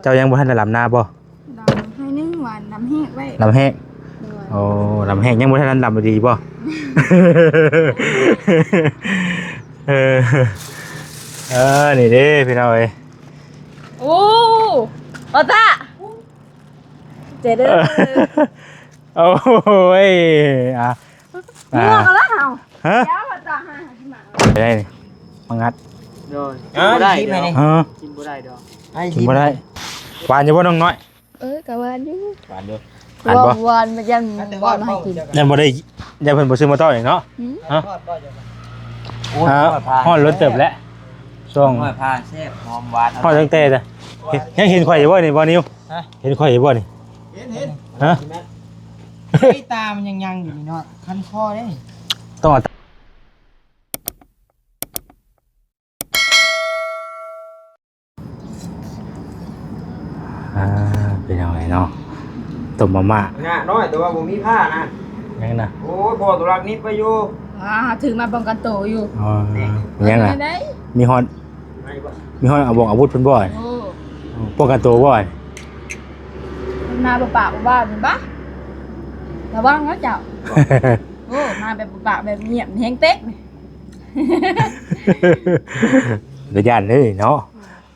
ເຈົ້າຍັງບໍ່ທັນໄດ້ດຳນາບໍ່? ດຳໃຫ້ໜຶ່ງວັນ ດຳແຮກໄວ້ ດຳແຮກ. ໂດຍ ໂອ້ ດຳແຮກ ຍັງບໍ່ທັນດຳດີບໍ່? ເອີ ເອີ ນີ້ເດ້ພີ່ນ້ອງເອີຍ. ໂອ້ ປາຕາ ເຈເດີ ໂອ້ຍ ອ່ະ ອ່າ ເມືອກແລ້ວເຮົາ ຮະ ໄປໄດ້ນີ້ ມາງັດ ໂດຍ ເອີ ກິນບໍ່ໄດ້ ກິນບໍ່ໄດ້ດອກ ກິນບໍ່ໄດ້ ຫວານຢູ່ບໍ່ນ້ອງນ້ອຍ? ເອີ ກະຫວານຢູ່ ຫວານຢູ່ ຫວານບໍ່? ຫວານ ຫວານ ມັນຍັງບໍ່ມາໃຫ້ກິນ ຍັງບໍ່ໄດ້ ຍັງເພິ່ນບໍ່ຊື້ມາຕ້ອນອີກເນາະ ຫືມ ຮະ ໂອ້ຍ ອ່າ ຮອດລົດເຕີບແລ້ວ ຊ່ວງ ຮອດ ຜ່າແຊບ ຫອມຫວານ ຮອດຕັ້ງແຕ່ ຍັງເຫັນຂ້ອຍຢູ່ບໍ່ນີ້ ບໍ່ນິວ? ຮະ ເຫັນຂ້ອຍຢູ່ບໍ່ນີ້? ເຫັນ ເຫັນ ຮະ ເຮີ້ຍ ຕາມັນຍັງຍັງຢູ່ນີ້ເນາະ ຄັນຄໍເດ້ ຕ້ອງເອົາ ອ່າ ເປັນຫຍັງໄງເນາະ ຕົ້ມມາມ່າ ງານ້ອຍ ແຕ່ວ່າບໍ່ມີຜ້ານະ ຫຍັງນະ? ໂອ້ຍ ພໍ່ຕົວລັກນິບໄປຢູ່ ອ່າ ຖືກມາປ້ອງກັນໂຕຢູ່ ອໍ ມີຫຍັງນະ? ມີຮອດ ມີຮອດອາວົງອາວຸດເພິ່ນບໍ່? ໂອ້ ປ້ອງກັນໂຕບໍ່? ມາບໍ່ປາກບໍ່ວ່າແມ່ນບໍ່? ລະວັງເນາະເຈົ້າ ໂອ້ ມາແບບບໍ່ປາກແບບງຽບແຮງເຕັກ ກະຢ້ານເດ້ເນາະ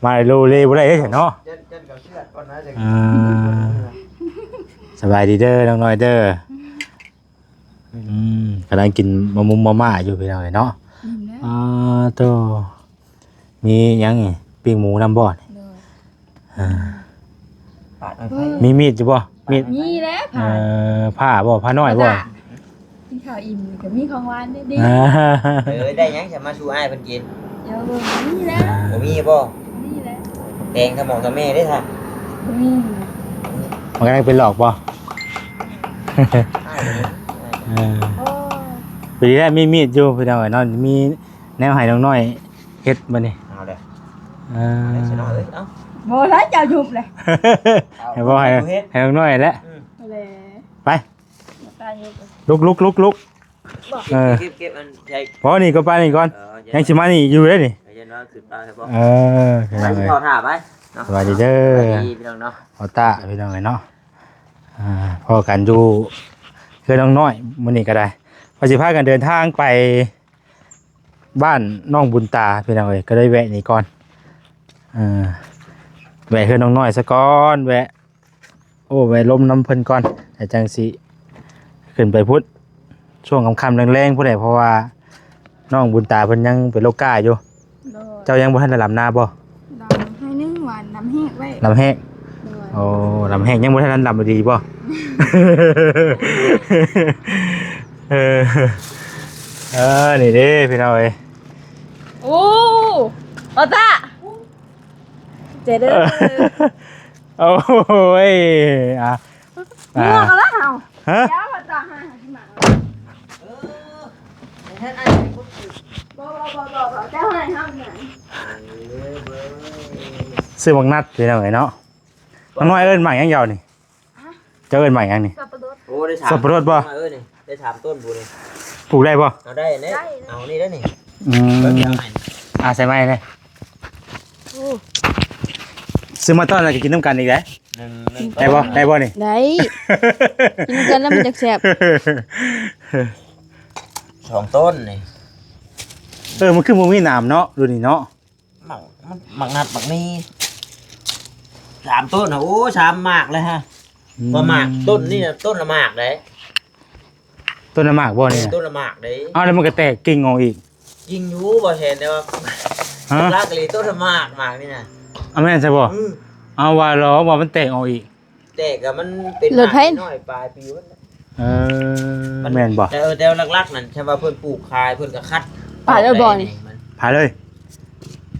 ມາໂລເລບໍ່ໄດ້ເດ້ເນາະ ຢ້ານ ຢ້ານເຂົາເຊື່ອກ່ອນນະ ຈັ່ງ ອ່າ ສະບາຍດີເດີນ້ອງນ້ອຍເດີ ອືມ ກຳລັງກິນມາມຸມມາມ່າຢູ່ພີ່ນ້ອງເອີຍເນາະ ອີ່ມແລ້ວ ອ່າ ໂຕ ມີຫຍັງນີ້ ປີ້ງໝູນຳບໍ່ນີ້? ໂດຍ ອ່າ ປາດໄມ້ໄຜ່ ມີມີດຢູ່ບໍ່? ມີດ ມີແລ້ວ ເອີ ຜ້າ ຜ້າບໍ່? ຜ້ານ້ອຍບໍ່? ກິນຂ້າວອີ່ມກະມີຂອງຫວານເດ້ ອ່າ ເອີ ໄດ້ຫຍັງຊະມາສູ່ອ້າຍເພິ່ນກິນ? ດຽວເບິ່ງ ມີແລ້ວ ອ່າ ບໍ່ມີບໍ່? ມີແລ້ວ ແຕງທະໝອງທະແມ່ເດ້ທ່ານ ບໍ່ມີ ມັນກຳລັງເປັນຫຼອກບໍ່? ອ້າຍ ເອີ ໂອ້ ພໍດີແລ້ວມີມີດຢູ່ພີ່ນ້ອງເອີຍເນາະ ມີແນວໃຫ້ນ້ອງນ້ອຍ ເຮັດບັດນີ້ ເອົາເດີ ເອີ ເອົາເດີ ຊະນ້ອຍເອີຍ ເອົາ ບໍ່ລະ ເຈົ້າຢຸບເລີຍ ໃຫ້ບໍ່ໃຫ້ ໃຫ້ນ້ອງນ້ອຍແຫຼະ ອືມ ແຫຼະ ໄປ ລຸກ ລຸກ ລຸກ ລຸກ ເອີ ເກັບ ເກັບ ເກັບອັນໃຫຍ່ ພໍນີ້ກໍໄປນີ້ກ່ອນ ເອີ ຍັງຊິມານີ້ຢູ່ເດ້ນີ້ ເອີ ເອີ ພີ່ນ້ອງເອີຍ ສະບາຍດີເດີ ສະບາຍດີພີ່ນ້ອງເນາະ ພໍ່ຕາພີ່ນ້ອງເອີຍເນາະ ອ່າ ພໍ້ກັນຢູ່ເຮືອນນ້ອງນ້ອຍມື້ນີ້ກໍໄດ້ ວ່າຊິພາກັນເດີນທາງໄປ ບ້ານນ້ອງບຸນຕາພີ່ນ້ອງເອີຍ ກໍໄດ້ແວະນີ້ກ່ອນ ເອີ ແວະເຮືອນນ້ອງນ້ອຍຊະກ່ອນ ແວະ ໂອ້ ແວະລົມນຳເພິ່ນກ່ອນ ແລ້ວຈັ່ງຊິຂຶ້ນໄປພຸ້ນ ຊ່ວງຄ່ຳໆແລງໆພຸ້ນແຫຼະ ເພາະວ່ານ້ອງບຸນຕາເພິ່ນຍັງເປັນໂລກາຢູ່ ໂດຍ ເຈົ້າຍັງບໍ່ທັນໄດ້ດຳນາບໍ່? ດຳໃຫ້ໜຶ່ງວັນ ດຳແຮກໄວ້ ດຳແຮກ ໂດຍ ໂອ້ ດຳແຮກ ຍັງບໍ່ທັນດຳດີບໍ່? ເອີ ເອີ ນີ້ເດ້ພີ່ນ້ອງເອີຍ ໂອ້ ປາຕາ ເຈເດີ ໂອ້ຍ ອ່ະ ເມືອກແລ້ວເຮົາ ຮະ ປາຕາ ຫາກິນໝາກ ເອີ ບໍ່ ບໍ່ ບໍ່ ບໍ່ ເຈົ້າໃຫ້ເຮົາຫຍັງ ຊື້ໝາກນັດພີ່ນ້ອງເອີຍເນາະ ນ້ອງນ້ອຍເອີ້ນໝາກຫຍັງເຈົ້ານີ້? ຮະ ເຈົ້າເອີ້ນໝາກຫຍັງນີ້? ສັບປະລົດ ໂອ້ ໄດ້ສາມ ສັບປະລົດບໍ່? ເອີ ນີ້ ໄດ້ສາມຕົ້ນພຸ້ນນີ້ ປູກໄດ້ບໍ່? ເອົາໄດ້ເດ້ ໄດ້ ເອົານີ້ໄດ້ນີ້ ອືມ ເບິ່ງເອົາໃຫ້ ອ່າ ໃສ່ໄມ້ເດ້ ໂອ້ ຊື້ມາຕ້ອນແລ້ວກໍກິນນຳກັນອີກເດ້ ໜຶ່ງ ໜຶ່ງ ໄດ້ບໍ່? ໄດ້ບໍ່ນີ້? ໄດ້ ກິນນຳກັນແລ້ວມັນຈັ່ງແຊບ ສອງຕົ້ນນີ້ ເອີ ມັນຄືບໍ່ມີໜາມເນາະ ລຸ້ນນີ້ເນາະ. ໝາກ ມັນ ໝາກນັດ ໝາກນີ້ ສາມຕົ້ນນະ ໂອ້ ສາມໝາກເລີຍຮະ ອືມ ວ່າໝາກຕົ້ນນີ້ນະ ຕົ້ນລະໝາກເດ້ ຕົ້ນລະໝາກບໍ່ນີ້ນະ? ຕົ້ນລະໝາກເດ້ ອ້າວ ແລ້ວມັນກໍແຕກກິ່ງອອກອີກ ກິ່ງຢູ່ບໍ່ແຊນ ແຕ່ວ່າ ຮະ ຫຼັກອີ່ຫຼີຕົ້ນລະໝາກ ໝາກນີ້ນະ ອ້າວ ແມ່ນຊະບໍ່? ອືມ ເອົາ ວ່າລອ ວ່າມັນແຕກອອກອີກ ແຕ່ກໍມັນເປັນ ລົດໄຜ ນ້ອຍປາຍປີມັນ ເອີ ມັນ ແມ່ນບໍ່? ແຕ່ ເອີ ແຕ່ຫຼັກໆນັ້ນ ຖ້າວ່າເພິ່ນປູກຂາຍ ເພິ່ນກໍຄັດ ປາດເລີຍບໍ່ນີ້? ມັນ ປາດເລີຍ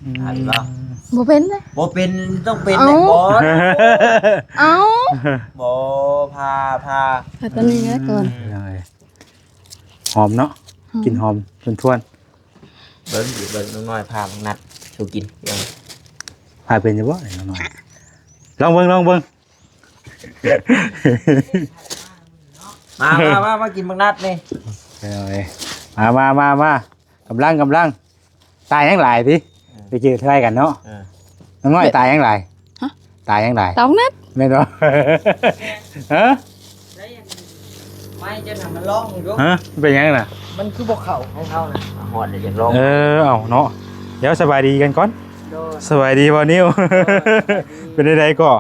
ອືມ ປາດເລີຍບໍ່? ບໍ່ເປັນເດ້ ບໍ່ເປັນ ຕ້ອງເປັນ ເອົ້າ ເດ້ ບໍ່ ເອົ້າ ບໍ່ ຜ່າ ຜ່າ ເອົາຕົວນີ້ໄວ້ກ່ອນ ອືມ ຫອມເນາະ ຫອມ ກິ່ນຫອມທວນໆ ເບິ່ງ ເບິ່ງນ້ອງນ້ອຍຜ່າໝາກນັດສູ່ກິນ ຜ່າເປັນຢູ່ບໍ່ນ້ອງນ້ອຍ? ລອງເບິ່ງ ລອງເບິ່ງ ມາ ມາ ມາ ມາກິນໝາກນັດນີ້ ເອົາເວີຍ ມາ ມາ ມາ ມາ ກຳລັງ ກຳລັງ ຕາຍັງຫຼາຍຕິ ເອີ ໄປກິນເທື່ອກັນເນາະ ເອີ ນ້ອງນ້ອຍຕາຍັງຫຼາຍ ຮະ ຕາຍຫຍັງຕາຍ? ຕາຍແນ່. ແມ່ນບໍ່? ຮະ? ໄມ້ເຈົ້ານະ ມັນລອງເບິ່ງດູ. ຮະ? ເປັນຫຍັງນະ? ມັນຄືບໍ່ເຂົ້າຂອງເຮົານະ. ຮອດແລ້ວຢາກລອງ. ເອີ ເອົາເນາະ. ດຽວສະບາຍດີກັນກ່ອນ. ໂດຍ. ສະບາຍດີບ່າວນິວ. ໂດຍ. ເປັນໃດໆກໍ?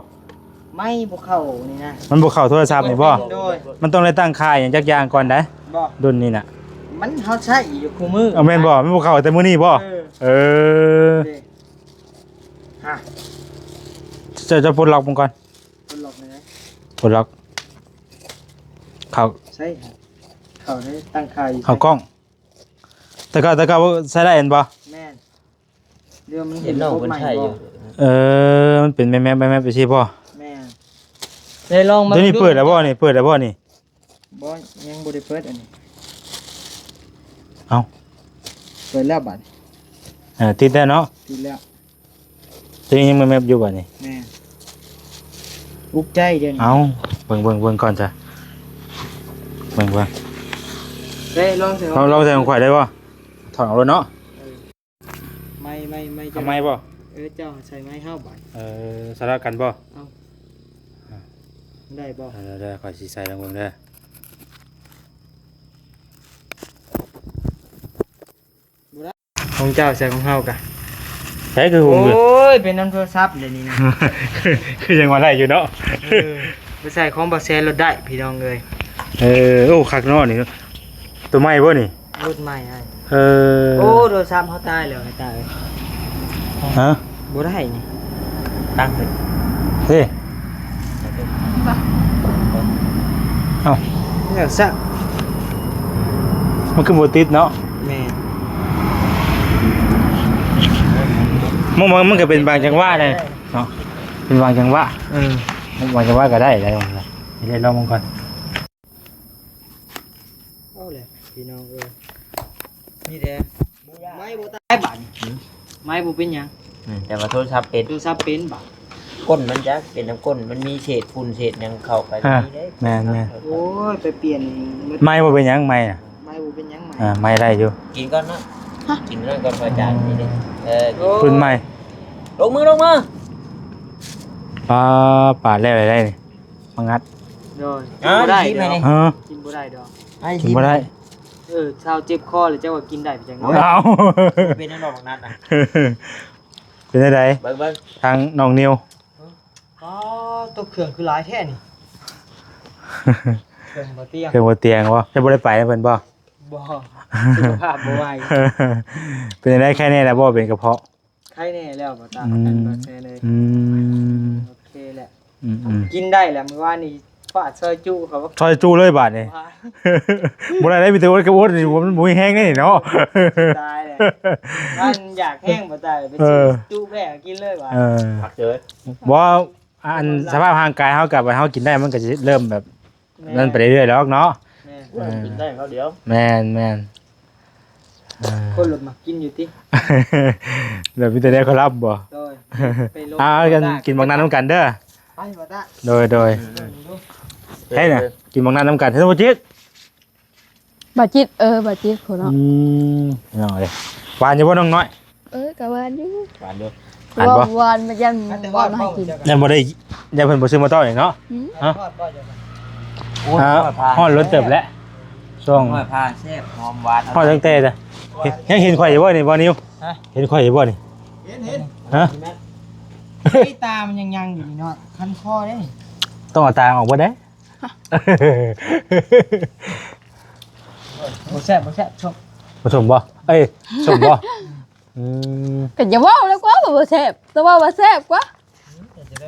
ໄມ້ບໍ່ເຂົ້ານີ້ນະ. ມັນບໍ່ເຂົ້າໂທລະສັບນີ້ບໍ່? ໂດຍ. ມັນຕ້ອງໄດ້ຕັ້ງຄ່າຫຍັງຈັກຢ່າງກ່ອນໄດ໋. ບໍ່. ລຸ້ນນີ້ນະ. ມັນເຮົາໃຊ້ຢູ່ຄູ່ມື້. ເອົາແມ່ນບໍ່? ມັນບໍ່ເຂົ້າແຕ່ມື້ນີ້ບໍ່? ເອີ. ເອີ. ຮະ ເຈົ້າ ເຈົ້າປົດລັອກມັນກ່ອນ. ປົດລັອກແນວໃດ? ປົດລັອກ ເຂົ້າ ໃສ່ ເຂົ້າໄດ້ຕັ້ງຄ່າຢູ່ ເຂົ້າກ້ອງ. ແຕ່ເກົ່າ ແຕ່ເກົ່າໃຊ້ໄດ້ແມ່ນບໍ່? ແມ່ນ. ດຽວມັນເຫັນ ເຫັນນ້ອງເພິ່ນໃຊ້ຢູ່. ເອີ ມັນເປັນແມັບໆ ແມັບໆ ໄປຊີ້ບໍ່? ແມ່ນ. ໄດ້ລອງມາ ຕົວນີ້ເປີດແລ້ວບໍ່ນີ້? ເປີດແລ້ວບໍ່ນີ້? ບໍ່ ຍັງບໍ່ໄດ້ເປີດອັນນີ້. ເອົ້າ ເປີດແລ້ວບາດນີ້. ເອີ ຕິດແລ້ວເນາະ. ຕິດແລ້ວ. ຕົວນີ້ຍັງແມັບໆ ຢູ່ບາດນີ້. ແມ່ນ. ອຸກໃຈເດ້. ເອົ້າ ເບິ່ງ ເບິ່ງ ເບິ່ງກ່ອນຊະ. ເບິ່ງ ເບິ່ງ. ເອີ ລອງໃສ່ ລອງ ລອງໃສ່ຂອງຂ້ອຍໄດ້ບໍ່? ຖອດອອກໂລດເນາະ. ເອີ. ໄມ້ ໄມ້ ໄມ້ ເອົາໄມ້ບໍ່? ເອີ ເຈົ້າໃສ່ໄມ້ເຮົາບາດ. ເອີ ສະລັບກັນບໍ່? ເອົາ ໄດ້ບໍ່? ເອີ ເດີ ຂ້ອຍຊິໃສ່ລອງເບິ່ງເດີ. ບໍ່ໄດ້ ຂອງເຈົ້າໃສ່ຂອງເຮົາກະ. ໃສ່ຄືຫຸ່ງຢູ່. ໂອ້ຍ ເປັນນຳໂທລະສັບເດນີ້ນະ. ຄື ຄືຍັງວ່າໄດ້ຢູ່ເນາະ. ເອີ ໄປໃສ່ຂອງບໍ່ແຊນໂລດໄດ້ ພີ່ນ້ອງເອີຍ. ເອີ ໂອ້ ຄັກເນາະນີ້. ໂຕໃໝ່ບໍ່ນີ້? ລຸ້ນໃໝ່ອ້າຍ. ເອີ ໂອ້ ໂທລະສັບເຮົາຕາຍແລ້ວ ຕາຍ. ຮະ? ບໍ່ໄດ້ນີ້ ຕັ້ງຂຶ້ນ. ເດ້ ເອົ້າ ແລ້ວຊະ. ມັນຄືບໍ່ຕິດເນາະ. ແມ່ນ. ມັນ ມັນ ມັນກໍເປັນບາງຈັງຫວະເດ້ເນາະ. ເປັນບາງຈັງຫວະ. ເອີ ບາງຈັງຫວະກໍໄດ້ ໄດ້ ໄດ້ ລອງເບິ່ງກ່ອນ. ເອົາແຫຼະພີ່ນ້ອງເອີຍ ມີແຕ່ໄມ້ບໍ່ຕາຍບາດນີ້. ໄມ້ບໍ່ເປັນຫຍັງ. ອືມ ແຕ່ວ່າໂທລະສັບເປັນ ໂທລະສັບເປັນບາດ. ກົ້ນມັນຈະເປັນນຳກົ້ນ ມັນມີເສດຝຸ່ນເສດຫຍັງເຂົ້າໄປ. ອ່າ ມີເດ້. ແມ່ນໆ. ໂອ້ຍ ໄປປ່ຽນໝົດ. ໄມ້ບໍ່ເປັນຫຍັງ ໄມ້ນະ. ໄມ້ບໍ່ເປັນຫຍັງ ໄມ້ ອ່າ ໄມ້ໄດ້ຢູ່. ກິນກ່ອນເນາະ. ຮະ? ກິນນັ້ນກ່ອນ ພະອາຈານ. ນີ້ເດ້. ເອີ ໂອ້ຍ ຂຶ້ນໄມ້. ລົງມື ລົງມື. ປາ ປາດແລ້ວໄດ້ນີ້. ມາງັດ. ໂດຍ. ອ່າ ກິນບໍ່ໄດ້ດອກ. ຮະ? ກິນບໍ່ໄດ້ດອກ. ກິນບໍ່ໄດ້. ເອີ ຊາວເຈັບຄໍແລ້ວ ເຈົ້າວ່າກິນໄດ້ໄປຈັ່ງໃດ. ເອົ້າ ເປັນແນວນັ້ນນະ. ເປັນຈັ່ງໃດ? ເບິ່ງໆ ທາງນ້ອງນິວ. ອໍ ຕົວເຄື່ອງຄືຫຼາຍແທ້ນີ້. ເຄື່ອງບໍ່ຕຽງ ເຄື່ອງບໍ່ຕຽງບໍ່? ຈະບໍ່ໄດ້ໄປນຳເພິ່ນບໍ່? ບໍ່ ສຸຂະພາບບໍ່ໄຫວ. ເປັນຈັ່ງໃດ ໄຄແນ່ແລ້ວບໍ່ ເປັນກະເພາະ? ໄຄແນ່ແລ້ວ ບໍ່ຕາມ ອືມ ອັນບໍ່ແຊເລີຍ. ອືມ ໂອເຄແຫຼະ. ອືມໆ ກິນໄດ້ແຫຼະ. ມື້ວານນີ້ຟາດຊອຍຈຸເຂົາ ຊອຍຈຸເລີຍບາດນີ້. ບໍ່ໄດ້ເດ້ ມີແຕ່ອົດກັບອົດນີ້ ມັນບໍ່ມີແຮງເດ້ເນາະ. ຕາຍແລ້ວ ມັນຢາກແຮງບໍ່ຕາຍ ໄປ ເອີ ຊື້ຈຸແພ້ກິນເລີຍບາດ. ເອີ ພັກເຈີ ບໍ່ ອັນສະພາບຮ່າງກາຍເຮົາກັບ ເຮົາກິນໄດ້ ມັນກໍຊິເລີ່ມແບບ ແມ່ນ ນັ້ນໄປເລື້ອຍໆດອກເນາະ. ແມ່ນ ເອີ ກິນໄດ້ຄາວດຽວ. ແມ່ນໆ. ເອີ ຄົນລະມັກກິນຢູ່ຕິ ແບບມີແຕ່ແນວເຂົາລຳບໍ່? ໂດຍ ໄປລົງ ເອົາກັນ ກິນບັກນານນຳກັນເດີ. ໄປບໍ່ຕາ. ໂດຍໆ. ເອີ ເອີ ໃຫ້ນະ ກິນບັກນານນຳກັນ ເຫັນບໍ່ຈິດ? ບໍ່ຈິດ ເອີ ບໍ່ຈິດພຸ້ນເນາະ. ອືມ ພີ່ນ້ອງເອີຍ ຫວານຢູ່ບໍ່ນ້ອງນ້ອຍ? ເອີ ກະຫວານຢູ່ ຫວານຢູ່ ຫວານບໍ່? ຫວານ ຫວານ ມັນຍັງ ຍັງບໍ່ໄດ້ ຍັງບໍ່ໄດ້ ຍັງເພິ່ນບໍ່ຊື້ມາຕ້ອນອີກເນາະ. ຮະ? ໂອ້ຍ ອ່າ ຮ້ອນລົ້ນເຕີບແລ້ວ ຊ່ວງ ຮອດ ພ້າແຊບ ຫອມຫວານ ຮອດຕັ້ງແຕ່ ຍັງເຫັນຂ້ອຍຢູ່ບໍ່ນີ້ ບໍ່ນິວ? ຮະ? ເຫັນຂ້ອຍຢູ່ບໍ່ນີ້? ເຫັນ ເຫັນ ຮະ? ເອີຍ ຕາມັນຍັງຍັງຢູ່ນີ້ເນາະ ຄັນຄໍເດ້ ຕ້ອງເອົາຕາອອກເບິດເດ້. ບໍ່ແຊບ ບໍ່ແຊບ ສົ້ມ ບໍ່ສົ້ມບໍ່? ເອີຍ ສົ້ມບໍ່? ອືມ ກໍຢ່າເວົ້າແລ້ວກວ່າວ່າບໍ່ແຊບ ແຕ່ວ່າວ່າແຊບກວ່າ.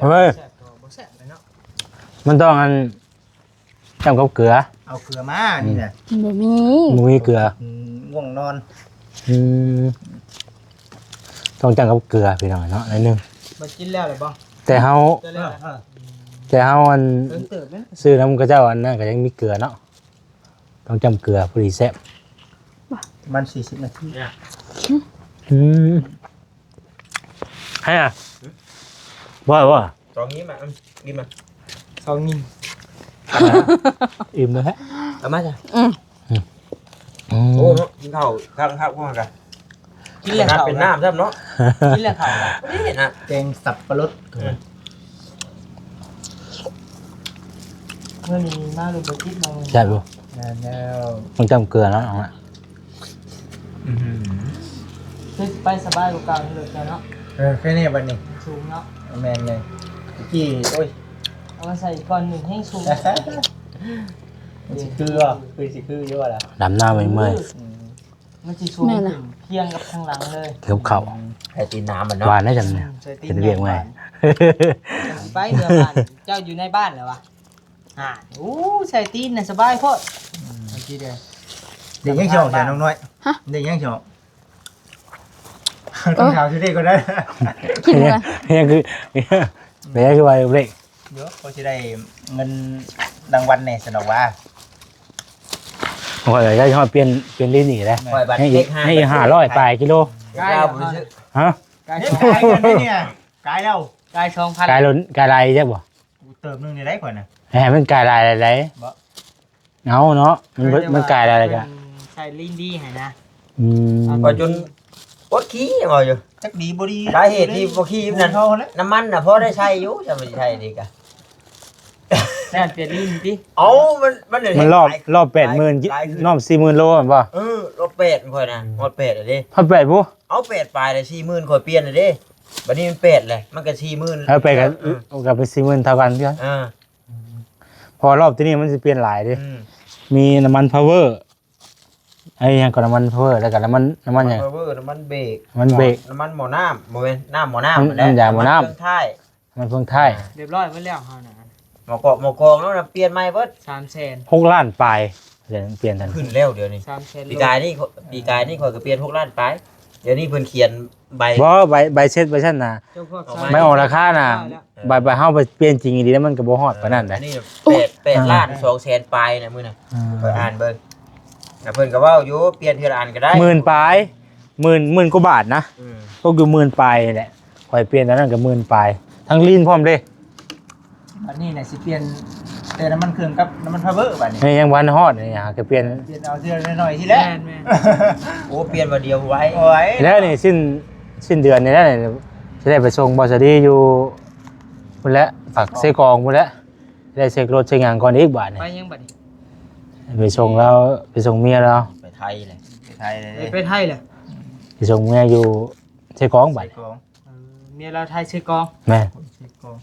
ເອີຍ ແຊບກໍບໍ່ແຊບແຫຼະເນາະ ມັນຕ້ອງອັນ ຈ້ຳກັບເກືອ ເອົາເກືອມາ ອືມ ນີ້ແຫຼະ ບໍ່ມີ ບໍ່ມີເກືອ ອືມ ງ່ວງນອນ ອືມ ຕ້ອງຈ້ຳກັບເກືອພີ່ນ້ອງເນາະ ໜ້ອຍໜຶ່ງ. ມາກິນແລ້ວແຫຼະບໍ່? ແຕ່ເຮົາ ແຕ່ເຮົາອັນ ເອີ ຊື້ນຳເຂົາເຈົ້າອັນນັ້ນກໍຍັງມີເກືອເນາະ. ຕ້ອງຈ້ຳເກືອພໍດີແຊບ ປະມານສີ່ສິບນາທີ. ອືມ ໃຫ້ອະ ບໍ່ ບໍ່ ສອງຍິ້ມອະ ຍິ້ມອະ ສອງຍິ້ມ ອີ່ມແລ້ວ ເອົາມາຊະ. ອືມ ອືມ ໂອ້ ເນາະ ກິນເຂົ້າຄັກໆ ພວກເຮົາກະ ກິນແລ້ວເຂົ້າເປັນນ້ຳຊ້ຳເນາະ ກິນແລ້ວເຂົ້າ ນີ້ນະ ແກງສັບປະລົດ ເອີ. ມື້ນີ້ມາລົງໄປຕິດເນາະ ແຊບຢູ່ ແມ່ນແລ້ວ ມັນຈຳເກືອເນາະ ເອົາລະ ອື ຄືຊິໄປສະບາຍກວ່າເກົ່ານີ້ລົດເຈົ້າເນາະ ເອີ ແຄ່ນີ້ບັດນີ້ ມັນສູງເນາະ ແມ່ນເລີຍ ຕະກີ້ ໂອ້ຍ ເອົາມາໃສ່ອີກກ້ອນໜຶ່ງແຮງສູງ ມັນຊິຄືບໍ່ ຄືຊິຄືຢູ່ບໍ່ລະ ດຳນາເມື່ອຍໆ ອື ມັນຊິສູງ ແມ່ນລະ ຂຶ້ນພຽງກັບທາງຫຼັງເລີຍ ເກີບເຂົ້າ ໃສ່ຕີນໜາມັນເນາະ ຫວານໄດ້ຈັ່ງນີ້ ອື ໃສ່ຕີນ ເຮັດວຽກໃໝ່ ຫວານ ຊິໄປເມືອບ້ານ ເຈົ້າຢູ່ໃນບ້ານແລ້ວວະ ອ່າ ໂອ້ ໃສ່ຕີນນະສະບາຍໂພດ ອື ເອົາທີ່ເດີ ເດັກຍັງຊິອອກ ແຕ່ນ້ອງນ້ອຍ ຮະ ເດັກຍັງຊິອອກ ຕ້ອງຖາມຊື່ເດັກກ່ອນໄດ໋ ຄິດວ່າ ເປັນຫຍັງຄື ເປັນຫຍັງຄືວ່າເດັກ ເດີ ພໍຊິໄດ້ເງິນລາງວັນແດ່ຊັ້ນດອກວ່າ ຂ້ອຍກໍຢາກຮອດປ່ຽນ ປ່ຽນລີ້ນອີກແຫຼະ ຂ້ອຍບັດ ໃຫ້ ເດັກຫ້າ ໃຫ້ຫ້າຮ້ອຍປາຍກິໂລ ກາຍແລ້ວ ຮະ ກາຍ ເຮັດ ສອງ ກາຍເງິນໄດ້ນີ້ ກາຍແລ້ວ ກາຍສອງພັນ ກາຍລົດ ກາຍຫຼາຍຈັກບໍ່ ເຕີມໜຶ່ງນີ້ໄດ້ຂ້ອຍນະ ໃຫ້ມັນກາຍຫຼາຍໆ ບໍ່ ເອົາເນາະ ມັນ ມັນກາຍຫຼາຍໆ ກໍ ເພິ່ນໃສ່ລີ້ນດີໃຫ້ນະ ອືມ ຂ້ອຍຈົນ ອດຂີ່ເວົ້າຢູ່ ຈັກດີບໍ່ດີ ສາເຫດທີ່ບໍ່ຂີ່ນັ້ນ ເຂົາຫັ້ນແຫຼະ ນ້ຳມັນນະພໍໄດ້ໃຊ້ຢູ່ ຈະໄປໃຊ້ນີ້ກະ ແລ້ວແຕ່ລີ້ນຕິ ເອົາ ມັນ ມັນ ມັນລອບ ຫຼາຍ ລອບແປດໝື່ນ ຫຼາຍ ລອບສີ່ໝື່ນໂລແມ່ນບໍ່ ເອີ ລອບແປດຂ້ອຍນະ ຮອດແປດແລ້ວເດ້ ຮອດແປດພຸ້ນ ເອົາ ແປດປາຍແລ້ວ ສີ່ໝື່ນຂ້ອຍປ່ຽນແລ້ວເດ້ ບັດນີ້ມັນແປດແລ້ວ ມັນກໍສີ່ໝື່ນ ເອີ ແປດກໍ ເອີ ກໍເປັນສີ່ໝື່ນເທົ່າກັນຄືກັນ ເອີ ເພາະວ່າລອບທີ່ນີ້ມັນຊິປ່ຽນຫຼາຍເດ້ ອືມ ມີນ້ຳມັນພາວເວີ ໄອ້ຫຍັງກໍນ້ຳມັນພາວເວີ ແລ້ວກໍນ້ຳມັນ ນ້ຳມັນຫຍັງ ນ້ຳມັນພາວເວີ ນ້ຳມັນເບຣກ ນ້ຳມັນເບຣກ ນ້ຳມັນໝໍ້ນ້ຳ ບໍ່ແມ່ນ ນ້ຳໝໍ້ນ້ຳ ນ້ຳຢາໝໍ້ນ້ຳ ນ້ຳເຄື່ອງທ້າຍ ນ້ຳມັນເຄື່ອງທ້າຍ ອ່າ ຮຽບຮ້ອຍໝົດແລ້ວເຮົານະ ໝໍ້ກອກ ໝໍ້ກອງແລ້ວນະ ປ່ຽນໃໝ່ເບິດ ສາມແສນ ຫົກລ້ານປາຍ ປ່ຽນ ປ່ຽນທັນ ຂຶ້ນແລ້ວດຽວນີ້ ສາມແສນ ປີກາຍນີ້ ປີກາຍນີ້ຂ້ອຍກໍປ່ຽນຫົກລ້ານປາຍ ດຽວນີ້ເພິ່ນຂຽນໃບ ບໍ່ ໃບ ໃບເຊັດໃບຊັ້ນນະ ເຈົ້າພວກ ໃບອອກລາຄານະ ໃບ ໃບເຮົາໄປປ່ຽນຈິງອີ່ຫຼີແລ້ວມັນກໍບໍ່ຮອດປານນັ້ນໃດ໋ ເອີ ອັນນີ້ແປດ ແປດລ້ານສອງແສນປາຍນະມື້ນະ ເອີ ຂ້ອຍອ່ານເບິ່ງ ແລ້ວເພິ່ນກໍເວົ້າຢູ່ ປ່ຽນເທື່ອລະອັນກໍໄດ້ ໝື່ນປາຍ ໝື່ນ ໝື່ນກວ່າບາດນະ ອືມ ຕົກຢູ່ໝື່ນປາຍນີ້ແຫຼະ ຂ້ອຍປ່ຽນຕອນນັ້ນກໍໝື່ນປາຍ ທັງລີ້ນພ້ອມເດ້ ບັດນີ້ນະຊິປ່ຽນແຕ່ນ້ຳມັນເຄື່ອງກັບນ້ຳມັນພາວເວີບັດນີ້ ຍັງບໍ່ທັນຮອດນີ້ຫາກໍປ່ຽນ ປ່ຽນເອົາເທື່ອໜ້ອຍໆ ຊີ້ແຫຼະ ແມ່ນໆ ໂອ້ ປ່ຽນບາດດຽວໄວ ໄວ ແລ້ວນີ້ສິ້ນ ສິ້ນເດືອນນີ້ແຫຼະ ຊິໄດ້ໄປສົ່ງບ່າວສາລີຢູ່ພຸ້ນແຫຼະ ປາກເຊກອງພຸ້ນແຫຼະ ໄດ້ເຊັກລົດເຊັກຫຍັງກ່ອນອີກບາດນີ້ ໄປຫຍັງບາດນີ້ ໄປສົ່ງລາວ ໄປສົ່ງເມຍລາວ ໄປໄທແຫຼະ ໄປໄທແຫຼະ ໄປໄທແຫຼະ ໄປສົ່ງເມຍຢູ່ເຊກອງບາດນີ້ ເອີ ເມຍລາວໄທເຊກອງ ແມ່ນ ເຊກອງ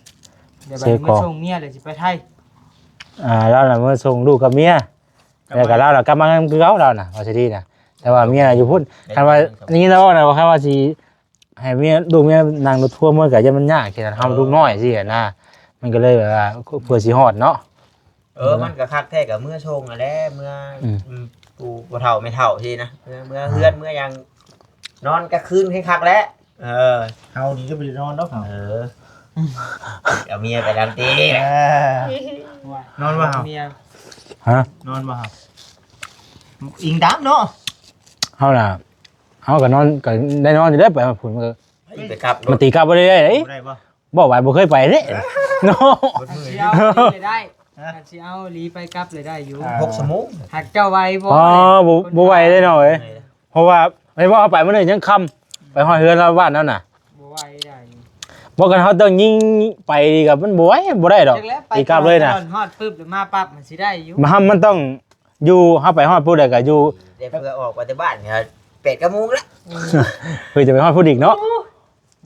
ດຽວບາດນີ້ມາສົ່ງເມຍແລ້ວຊິໄປໄທ ອ່າ ລາວນະມາສົ່ງລູກກັບເມຍ ແລ້ວກໍລາວນະກັບມານຳຄືເກົ່າລາວນະ ວ່າຊິດີນະ ແຕ່ວ່າເມຍນະຢູ່ພຸ້ນ ຄັນວ່າໄດ້ຍິນລາວເວົ້ານະ ຄັນວ່າຊິ ໃຫ້ເມຍ ລູກເມຍນັ່ງລົດທົວເມືອ ກໍຢ້ານມັນຍາກ ເຂດເຮົາ ເອີ ລູກນ້ອຍຊີ້ນະ ມັນກໍເລີຍແບບວ່າ ເພື່ອຊິຮອດເນາະ ເອີ ມັນກໍຄັກແທ້ ກໍເມືອສົ່ງຫັ້ນແຫຼະ ເມືອ ອືມ ອືມ ປູ່ພໍ່ເຖົ້າແມ່ເຖົ້າຊີ້ນະ ເມືອ ເມືອເຮືອນ ເມືອຫຍັງ ນອນກາງຄືນຄັກແຫຼະ ເອີ ເຮົານີ້ກໍບໍ່ໄດ້ນອນດອກເຮົາ ເອີ ເອົາເມຍໄປນຳຕິ ເອີ ນອນບໍ່ເຮົາ ເມຍ ຮະ ນອນບໍ່ເຮົາ ອີງຕາມເນາະ ເຮົານະ ເຮົາກໍນອນ ກໍໄດ້ນອນຢູ່ເດ້ ໄປຮອດພຸ້ນ ມັນກໍ ໄປກັບ ມັນຕີກັບບໍ່ໄດ້ເດ້ ບໍ່ໄດ້ບໍ່ ບໍ່ໄຫວ ບໍ່ເຄີຍໄປເດ້ເນາະ ຄັນຊິເອົານີ້ໄດ້ ຮະ ຄັນຊິເອົາອີ່ຫຼີໄປກັບເລີຍໄດ້ຢູ່ ອ່າ ຫົກຊົ່ວໂມງ ຫາກເຈົ້າໄຫວບໍ່ ອໍ ບໍ່ ບໍ່ໄຫວເດ້ນ້ອງເອີຍ ເພາະວ່າ ແມ່ນບໍ່ ເຮົາໄປມື້ນີ້ຍັງຄ່ຳ ໄປຮອດເຮືອນລາວບ້ານນັ້ນນະ ບໍ່ໄຫວໄດ້ ບໍ່ ຄັນເຮົາຕ້ອງຍິງໄປນີ້ກໍມັນບໍ່ໄຫວ ບໍ່ໄດ້ດອກ ຕີກັບເລີຍນະ ຮອດປຶບແລ້ວມາປັບມັນຊິໄດ້ຢູ່ ມັນ ມັນຕ້ອງ ຢູ່ ເຮົາໄປຮອດຜູ້ໃດກໍຢູ່ ແຕ່ເພື່ອອອກໄປແຕ່ບ້ານກໍແປດເກົ້າໂມງແລ້ວ ເພື່ອຈະໄປຮອດຜູ້ອີກເນາະ ໂອ້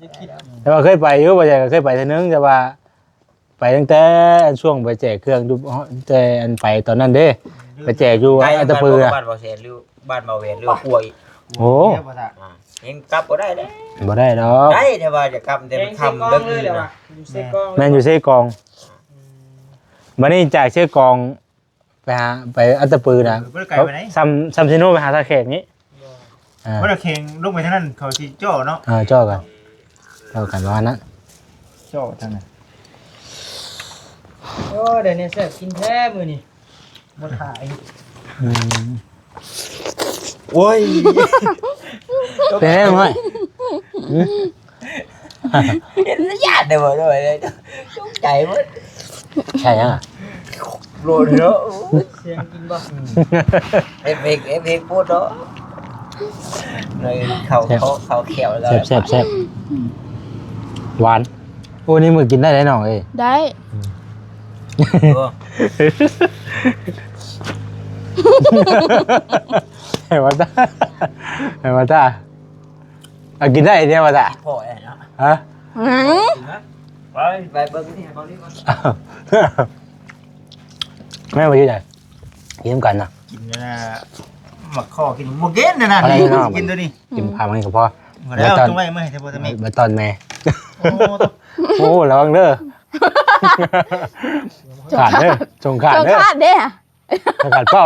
ຢ່າຄິດ ແຕ່ວ່າເຄີຍໄປຢູ່ ບໍ່ໃຫຍ່ກໍເຄີຍໄປເທື່ອໜຶ່ງ ແຕ່ວ່າໄປຕັ້ງແຕ່ອັນຊ່ວງໄປແຈກເຄື່ອງຢູ່ ແຕ່ອັນໄປຕອນນັ້ນເດ້ ໄປແຈກຢູ່ອັດຕະປືນະ ບ້ານບໍ່ແສນ ຫຼື ບ້ານບໍ່ແວນ ຫຼືວ່າຂົວອີກ ໂອ້ ອ່າ ຍັງກັບບໍ່ໄດ້ເດ້ ບໍ່ໄດ້ດອກ ໄດ້ ແຕ່ວ່າຈະກັບ ແຕ່ມັນຄ່ຳເດີກນີ້ນະ ຢູ່ເຊກອງ ແມ່ນຢູ່ເຊກອງ ອືມ ບັດນີ້ຈາກເຊກອງ ໄປຫາ ໄປອັດຕະປືນະ ເອີ ບໍ່ໄດ້ໄກປານໃດ ຊ່ຳ ຊ່ຳເຊໂນໄປຫາທ່າແຂກນີ້ ບໍ່ ອ່າ ບໍ່ໄດ້ແຂງລົງໄປທາງນັ້ນ ເຂົາຊິເຈາະເນາະ ເອີ ເຈາະກັນ ເຈາະກັນປະມານນັ້ນ ເຈາະທາງນັ້ນ ໂອ້ຍ ໄດ້ແນວແຊບກິນແທ້ມື້ນີ້ ບໍ່ຖ່າຍ ອືມ ໂອ້ຍ ເປັນຫຍັງນ້ອຍ? ເຫັນແລ້ວຢ້ານເດ້ບໍ່ ໂດຍ ຕົກໃຈໝົດ ໃຊ່ຫຍັງອະ? ໂລດເນາະ ສຽງກິນບໍ່? ເອັຟເຟກ ເອັຟເຟກໂພດເນາະ ເຂົ້າ ເຂົ້າແຂ້ວແລ້ວ ແຊບໆ ຫວານ ໂອ້ ນີ້ມື້ກິນໄດ້ເດ້ນ້ອງເອີຍ ໄດ້ ອືມ ໂອ້ ໃຫ້ວ່າຕາ ໃຫ້ວ່າຕາ ເອົາກິນໄດ້ເດ້ວ່າຕາ ພໍແລ້ວເນາະ ຮະ ຫຍັງ ໄປ ໄປເບິ່ງນີ້ໃຫ້ເບົານີ້ກ່ອນ ແມ່ນບໍ່ກິນໄດ້ ກິນນຳກັນນະ ກິນນະ ໝາກຂໍ້ກິນ ບໍ່ກິນນະ ກິນຕົວນີ້ ກິນພາມັນກໍພໍ ບໍ່ໄດ້ເອົາຕົງໄວ້ເມືອໃຫ້ແຕ່ພໍ່ແຕ່ແມ່ ໄປຕອນແມ່ ໂອ້ ໂອ້ ລະວັງເດີ ຂາດເດີ ສົ່ງຂາດເດີ ສົ່ງຂາດເດ້ ສົ່ງຂາດເປົ້າ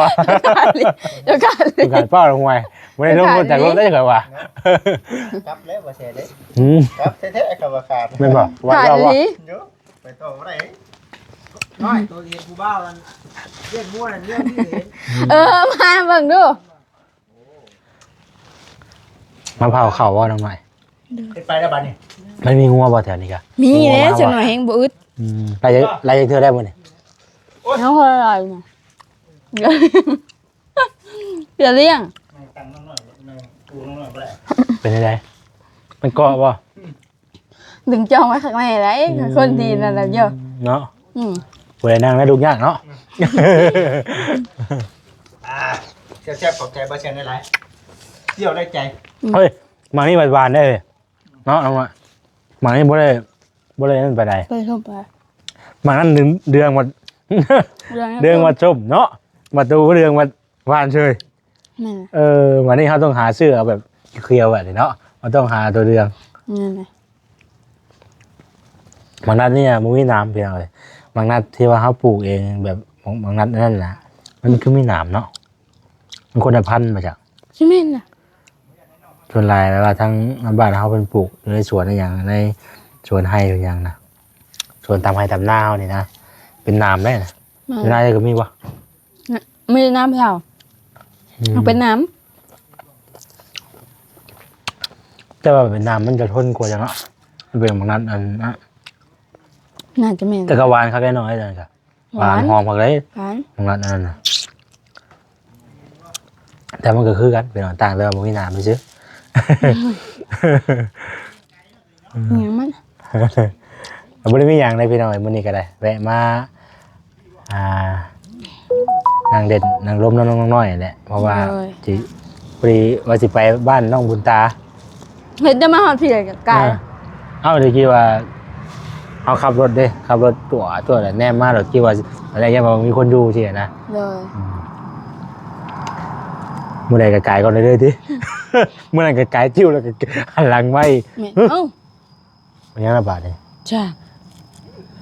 ສົ່ງຂາດເປົ້າ ຫ່ວຍ ບໍ່ໄດ້ລົງລົດຈາກລົດໄດ້ຂ້ອຍວ່າ ກັບແລ້ວບໍ່ແຊເດ້ ອືມ ກັບແທ້ໆ ຄຳວ່າຂາດ ແມ່ນບໍ່ ວ່າ ຂາດ ວ່າ ອີ່ຫຼີ ໄປຕໍ່ບໍ່ໄດ້ ນ້ອຍໂຕເອງຜູ້ບ່າວນັ້ນ ວຽກຫົວນັ້ນເລື່ອງນີ້ເດ້ ເອີ ມາເບິ່ງດູ ມາເຜົາເຂົ້າບໍ່ນ້ອງນ້ອຍ ເຮັດໄປແລ້ວບັດນີ້ ມັນມີງົວບໍ່ແຖວນີ້ກະ ມີແຫຼະ ງົວມາບໍ່ ຈັກໜ້ອຍແຮງບໍ່ອຶດ ອືມ ໄລ່ ໄລ່ຈັກເທື່ອໄດ້ມື້ນີ້ ໂອ້ຍ ຍັງບໍ່ໄດ້ໄລ່ນະ ເພື່ອລ້ຽງ ເປັນຈັ່ງໃດ ມັນເກາະບໍ່? ດຶງຈ້ອງໄວ້ຂ້າງໃນໄດ໋ ອືມ ຄົນທີ່ນັ້ນນະເຈົ້າ ເນາະ ອືມ ຜູ້ໃດນັ່ງໄດ້ທຸກຢ່າງເນາະ ອ່າ ແຊບໆ ຂອບໃຈບໍ່ແຊນຫຼາຍໆ ທ່ຽວໄດ້ໃຈ ອືມ ເຮີ້ຍ ໝາກນີ້ຫວານໆເດ້ເນາະ ນ້ອງນ້ອຍ ໝາກນີ້ບໍ່ໄດ້ ບໍ່ໄດ້ນັ້ນປານໃດ ບໍ່ໄດ້ຊົມປານໃດ ໝາກນັ້ນເດືອງວ່າ ເດືອງວ່າສົ້ມເນາະ ມາຕູເດືອງວ່າ ຫວານເສີຍ ແມ່ນ ເອີ ບາດນີ້ເຮົາຕ້ອງຫາຊື້ເອົາແບບຂຽວແບບນີ້ເນາະ ເຮົາຕ້ອງຫາຕົວເດືອງ ແມ່ນ ໝາກນັດນີ້ບໍ່ມີໜາມພີ່ນ້ອງເອີຍ ໝາກນັດທີ່ວ່າເຮົາປູກເອງແບບ ໝາກນັດນັ້ນນະ ມັນຄືມີໜາມເນາະ ມັນຄົນລະພັນບໍ່ຈັກ ຊິແມ່ນນະ ສ່ວນຫຼາຍແບບວ່າທາງບ້ານເຮົາເພິ່ນປູກຢູ່ໃນສວນອີ່ຫຍັງ ໃນສວນໄຮ່ອີ່ຫຍັງນະ ສວນຕາມໄຮ່ຕາມນາເຮົານີ້ນະ ເປັນໜາມເດ້ນະ ແມ່ນ ຢູ່ນາເຈົ້າກໍມີບໍ່? ນະ ມີໜາມເຂົາ ອືມ ມັນເປັນໜາມ ແຕ່ວ່າເປັນໜາມມັນຈະທົນກວ່າຫຍັງເນາະ ມັນເປັນໝາກນັດອັນນະ ໜ້າຈະແມ່ນ ແຕ່ກໍຫວານຄັກແນ່ນອນ ອັນນັ້ນກໍ ຫວານ ຫວານຫອມຄັກເດ້ ຫວານ ໝາກນັດອັນນັ້ນນະ ແຕ່ມັນກໍຄືກັນ ເປັນຕ່າງ ແຕ່ວ່າບໍ່ມີໜາມຊື່ ອືມ ຫຍັງມັນ ບໍ່ໄດ້ມີຫຍັງເດ້ພີ່ນ້ອງເອີຍ ມື້ນີ້ກໍໄດ້ແວະມາ ອ່າ ນັ່ງເຫຼັ້ນນັ່ງລົມນຳນ້ອງນ້ອຍແຫຼະ ເພາະວ່າ ໂດຍ ຊິ ພໍດີວ່າຊິໄປບ້ານນ້ອງບຸນຕາ ເຮັດໄດ້ມາຮອດພີ້ກໍກາຍ ເອີ ເອົ້າ ດຽວຄິດວ່າເຮົາຂັບລົດເດ້ ຂັບລົດຕົວະຕົວະແລ້ວແນມມາ ແລ້ວຄິດວ່າ ຕອນແລກຍັງວ່າມີຄົນຢູ່ຊີ້ນະ ໂດຍ ອືມ ມື້ໃດກໍກາຍກ່ອນເລີຍຕິ ມື້ນັ້ນກໍກາຍຕິວ ແລ້ວກໍຫັນຫຼັງໄວ້ ແມ່ນ ເອົ້າ ເປັນຫຍັງລະບາດນີ້ ຈ້າ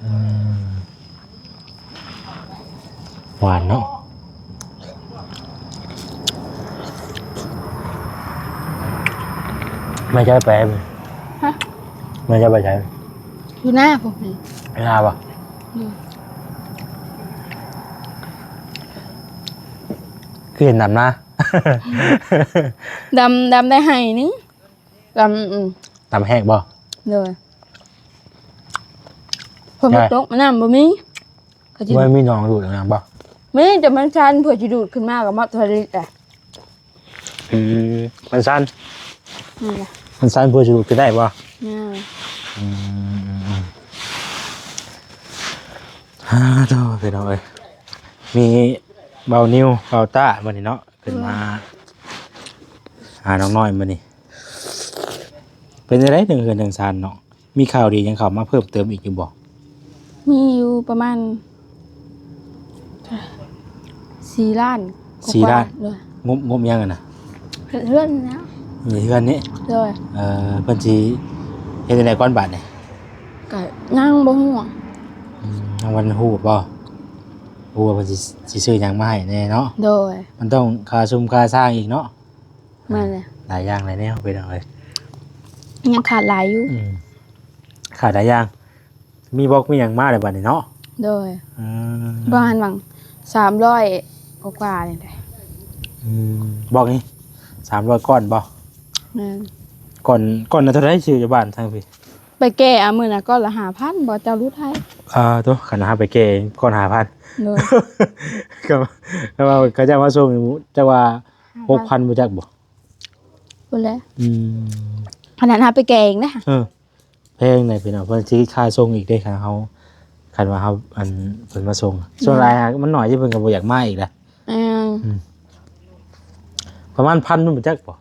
ອືມ ຫວານເນາະ ແມ່ຈະໄປ ຮະ ແມ່ຈະໄປໃສ ຢູ່ນາພຸ້ນ ນາບໍ່ ອືມ ຄືເຫັນດຳນາ ດຳ ດຳໄດ້ໄຮ່ໜຶ່ງ ດຳ ອືມ ດຳແຫ້ງບໍ່ ໂດຍ ຝົນບໍ່ຕົກ ນ້ຳບໍ່ມີ ກໍຊິ ບໍ່ມີໜອງດູດຫຍັງບໍ່ ມີແຕ່ມັນຊັນ ເພື່ອຊິດູດຂຶ້ນມາກໍໝົດເທົ່ານີ້ແຫຼະ ອືມ ມັນຊັນ ນັ້ນແຫຼະ ມັນຊັນ ເພື່ອຊິດູດຂຶ້ນໄດ້ບໍ່ ແມ່ນ ອືມ ອືມ ອືມ ອາ ໂທ້ ພີ່ນ້ອງເອີຍ ມີເບົານິວ ເບົາຕ້າ ບັດນີ້ເນາະ ຂຶ້ນມາ ອືມ ຫານ້ອງນ້ອຍມື້ນີ້ ເປັນຈັ່ງໃດເລື່ອງເຮືອນເລື່ອງຊານເນາະ ມີຂ່າວດີຫຍັງເຂົ້າມາເພີ່ມເຕີມອີກຢູ່ບໍ່? ມີຢູ່ປະມານສີ່ລ້ານ ສີ່ລ້ານ ໂດຍ ງົບ ງົບຫຍັງຫັ້ນນະ? ເຮັດເຮືອນນະ ເຮັດເຮືອນນີ້ ໂດຍ ເອີ ເພິ່ນຊິເຮັດຈັ່ງໃດກ່ອນບາດນີ້? ກະຍັງບໍ່ຮູ້ ອືມ ຍັງບໍ່ທັນຮູ້ບໍ່? ຮູ້ວ່າເພິ່ນຊິ ຊິຊື້ຫຍັງມາໃຫ້ແດ່ເນາະ ໂດຍ ມັນຕ້ອງຄ່າຊຸມຄ່າຊ່າງອີກເນາະ ແມ່ນແຫຼະ ຫຼາຍຢ່າງຫຼາຍແນວ ພີ່ນ້ອງເອີຍ ຍັງຂາດຫຼາຍຢູ່ ອືມ ຂາດຫຼາຍຢ່າງ ມີບລັອກມີຫຍັງມາແລ້ວບັດນີ້ເນາະ ໂດຍ ອືມ ປະມານຫວ່າງສາມຮ້ອຍກວ່າໆນີ້ແຫຼະ ອືມ ບລັອກນີ້ສາມຮ້ອຍກ້ອນບໍ່? ແມ່ນ ກ້ອນ ກ້ອນລະເທົ່າໃດ? ຊື້ຢູ່ບ້ານທາງພີ້ ໄປແກ່ເອົາມື້ນະ ກ້ອນລະຫ້າພັນ ບໍ່ ເຈົ້າຫຼຸດໃຫ້ ອ່າ ໂຕ ຄັນເຮົາໄປແກ່ກ້ອນຫ້າພັນ ໂດຍ ກໍ ແຕ່ວ່າເຂົາເຈົ້າມາສົ່ງ ເຈົ້າວ່າຫົກພັນ ບໍ່ຈັກບໍ່? ພຸ້ນແຫຼະ ອືມ ຂະໜາດເຮົາໄປແກ່ເອງນະ ເອີ ແພງໃດ໋ພີ່ນ້ອງ ເພິ່ນຊິຄິດຄ່າສົ່ງອີກເດ້ ຄັນເຮົາ ຂ ຄັນວ່າເຮົາ ອັນ ເພິ່ນມາສົ່ງ ສ່ວນຫຼາຍຫາມັນໜ້ອຍທີ່ເພິ່ນກໍບໍ່ຢາກມາອີກແຫຼະ. ແມ່ນ ອືມ ປະມານພັນ ມັນບໍ່ຈັກບໍ່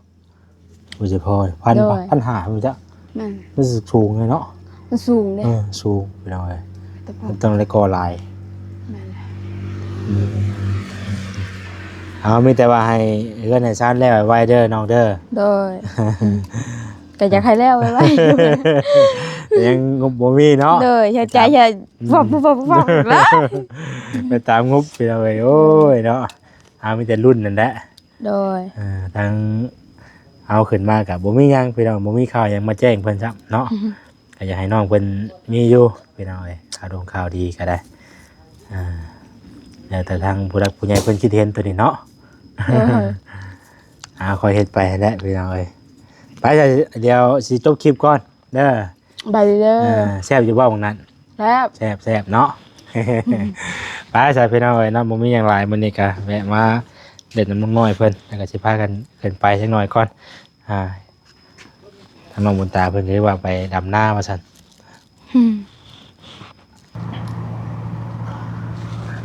ບໍ່ຊິພໍ ພັນ ໂດຍ ພັນຫ້າ ມັນບໍ່ຈັກ. ແມ່ນ ມັນສູງເລີຍເນາະ. ມັນສູງເດ້. ເອີ ສູງ ພີ່ນ້ອງເອີຍ ແຕ່ພໍ ມັນຕ້ອງໄດ້ກໍ່ຫຼາຍ. ແມ່ນແຫຼະ. ອືມ ເອົາ ມີແຕ່ວ່າໃຫ້ເຮືອນໃຫ້ຊານແລ້ວໄວໆເດີນ້ອງເດີ. ໂດຍ ກໍຢາກໃຫ້ແລ້ວໄວໆ ແຕ່ຍັງງົບບໍ່ມີເນາະ. ໂດຍ ເຮັດໃຈເຮັດ ອືມ ວັບໆໆໆ ໄປຕາມງົບ ພີ່ນ້ອງເອີຍ. ໂອ້ຍເນາະ ເຮົາມີແຕ່ລຸ້ນນັ້ນແຫຼະ. ໂດຍ ເອີ ທາງເຮົາຂຶ້ນມາກໍບໍ່ມີຫຍັງ ພີ່ນ້ອງ ບໍ່ມີຂ່າວຫຍັງມາແຈ້ງເພິ່ນຊ້ຳເນາະ. ອືຮຶ ກໍຢາກໃຫ້ນ້ອງເພິ່ນມີຢູ່ ພີ່ນ້ອງເອີຍ ຂ່າວດົງຂ່າວດີກໍໄດ້. ອ່າ ແລ້ວແຕ່ທາງຜູ້ຫຼັກຜູ້ໃຫຍ່ເພິ່ນຄິດເຫັນຕົວນີ້ເນາະ. ໂດຍ ອ່າ ຄ່ອຍເຮັດໄປຫັ້ນແຫຼະ ພີ່ນ້ອງເອີຍ. ໄປ ດຽວຊິຈົບຄລິບກ່ອນເດີ. ໄປເດີ. ເອີ ແຊບຢູ່ບໍ່ໝ່ອງນັ້ນ? ແຊບ ແຊບ ແຊບເນາະ. ໄປຊະ ພີ່ນ້ອງເອີຍເນາະ ບໍ່ມີຫຍັງຫຼາຍ ມື້ນີ້ກໍແວະມາຫຼິ້ນນຳນ້ອງນ້ອຍເພິ່ນ ແລ້ວກໍຊິພາກັນຂຶ້ນໄປຈັກໜ້ອຍກ່ອນ. ອ່າ ທາງນ້ອງບຸນຕາເພິ່ນກໍເລີຍວ່າໄປດຳນາວ່າຊັ້ນ. ອືມ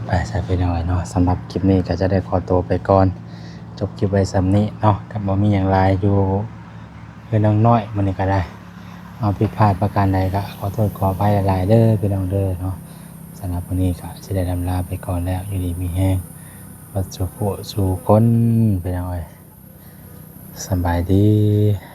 ໄປຊະ ພີ່ນ້ອງເອີຍເນາະ. ສຳລັບຄລິບນີ້ກໍຈະໄດ້ຂໍຕົວໄປກ່ອນ ຈົບຄລິບໄວ້ສ່ຳນີ້ເນາະ ກໍບໍ່ມີຫຍັງຫຼາຍ ຢູ່ເຮືອນນ້ອງນ້ອຍມື້ນີ້ກໍໄດ້. ເອົາ ຜິດພາດປະການໃດກໍຂໍໂທດຂໍອະໄພຫຼາຍໆເດີ ພີ່ນ້ອງເດີເນາະ. ສຳລັບມື້ນີ້ກໍຊິໄດ້ລ່ຳລາໄປກ່ອນແລ້ວ ຢູ່ດີມີແຮງເບິດສູ່ຜູ້ສູ່ຄົນ ພີ່ນ້ອງເອີຍ. ສະບາຍດີ.